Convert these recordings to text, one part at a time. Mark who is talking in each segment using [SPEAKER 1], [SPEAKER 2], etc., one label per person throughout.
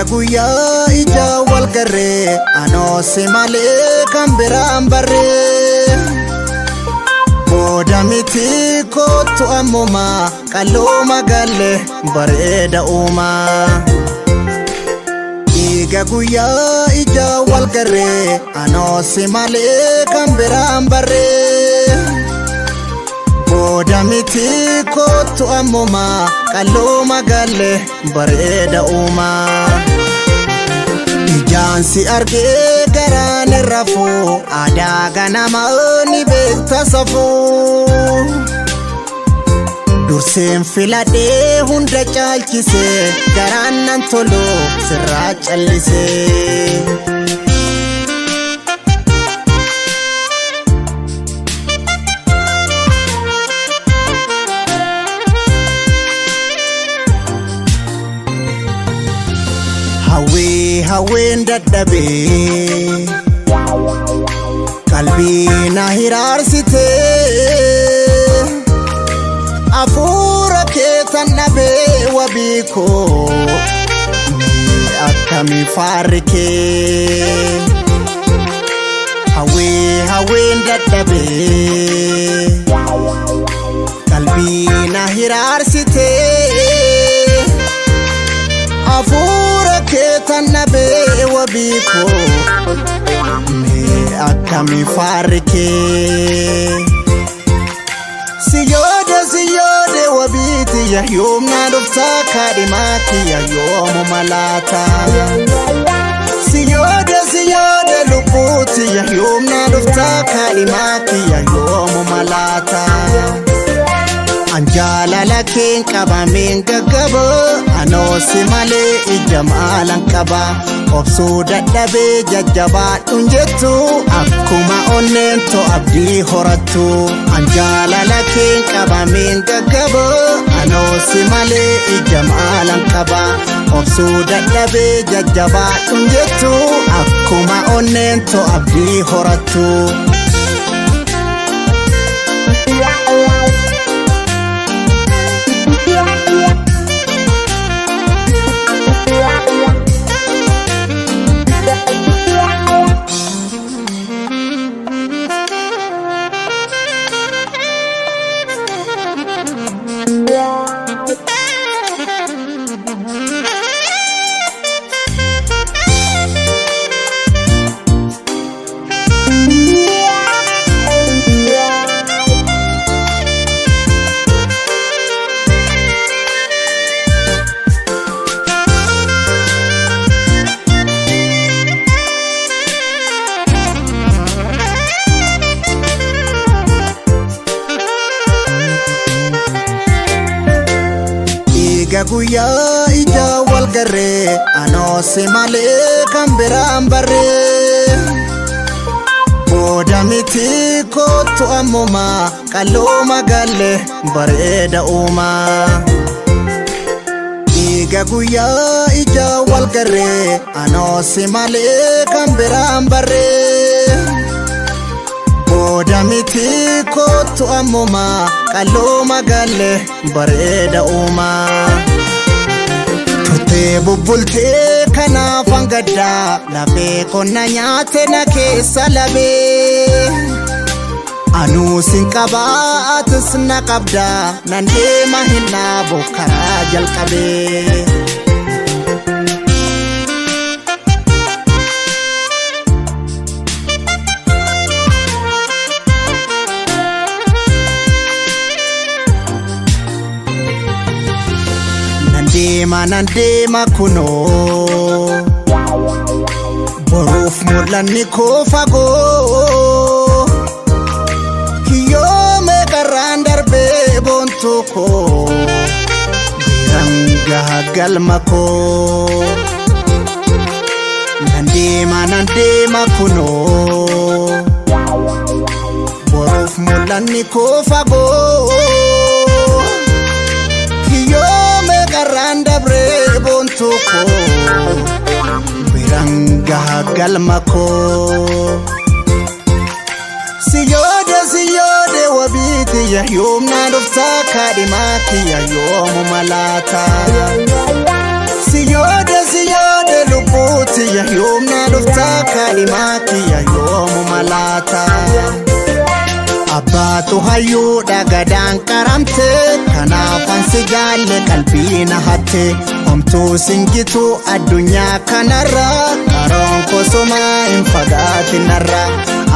[SPEAKER 1] Dhiiga guyyaa ija wal garree anoo si malee kan biraan barree. Booda miti kootu ammuma qalloo magalle bareeda uumaa. Dhiiga guyyaa ija wal garree anoo si malee kan biraan barree. Booda miti kootu ammuma qalloo magalle bareeda uumaa. Ijaan si argee garaan irra rafuu aadaa ganamaa ni beekta safuu. Durseen filadhee hunda caalchisee garaan nan tolu sirraa callisee. Hawwii hawween dadhabee qalbii na hiraarsitee hafuura keetan dhabee wabii koo mee akkamii faarri kee. Hawwii hawween dadhabee qalbii na hiraarsitee hafuura keetan dhabee wabii koo mee akkamii faarri kee. Siyoode siyoode wabii tiyya yoomna dhuftaa kaadhimaa kiyya yoomuma laata. Siyoode siyoode lubbuu tiyya yoomna dhuftaa kaadhimaa kiyya yoomuma laata. An jaalala keen qabameen gaggaba anoo si malee ija maalan qaba. Obsuu dadhabee jajjabaadhuun jettu akkuma onneen too abdii horattu. An jaalala keen qabameen gaggaba anoo si malee ija maalan qaba. Obsuu dadhabee jajjabaadhuun jettu akkuma onneen too abdii horattu. Dhiiga guyyaa ija wal garree anoo si malee kan biraan barree. Booda miti kootu ammuma qalloo magalle bareeda uumaa. Dhiiga guyyaa ija wal garree anoo si malee kan biraan barree. Booda miti kootu ammuma qalloo magalle bareeda uumaa. Turtee bubbultee kanaaf hangaddaa lafee qonna nyaate na keessa labee. Anuu sin qabaa atis na qabdaa nan deema hin dhaabu karaa jalqabee. Nan deema nan deema kunoo boruuf mul'anni koo fagoo kiyyoo meeqarraan darbee boontuu koo biran gaha galma koo. Nan deema nan deema kunoo boruuf mul'anni koo fagoo kiyyoo meeqarraan dabree boontuu koo biran gaha galma koo. Siyoode siyoode wabii tiyya yoomna dhuftaa kaadhimaa kiyya yoomuma laata. Siyoode siyoode lubbuu tiyya yoomna dhuftaa kaadhimaa kiyya yoomuma laata. Abbaatu hayyuudha gadaan qaramte kanaaf ansi jaalle qalbii na hatte homtuu singituu addunyaa kanarra qaroon kosumaa hin fagaatinarra.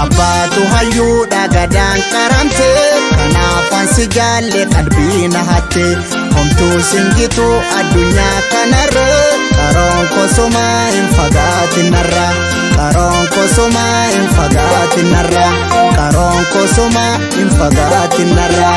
[SPEAKER 1] Abbaatu hayyuudha gadaan qaramte kanaaf ansi jaalle qalbii na hatte homtuu singituu addunyaa kanarra qaroon kosumaa hin fagaatinarra. Qaroon kosumaa hin fagaatinarra. Qaroon kosumaa hin fagaatinarra.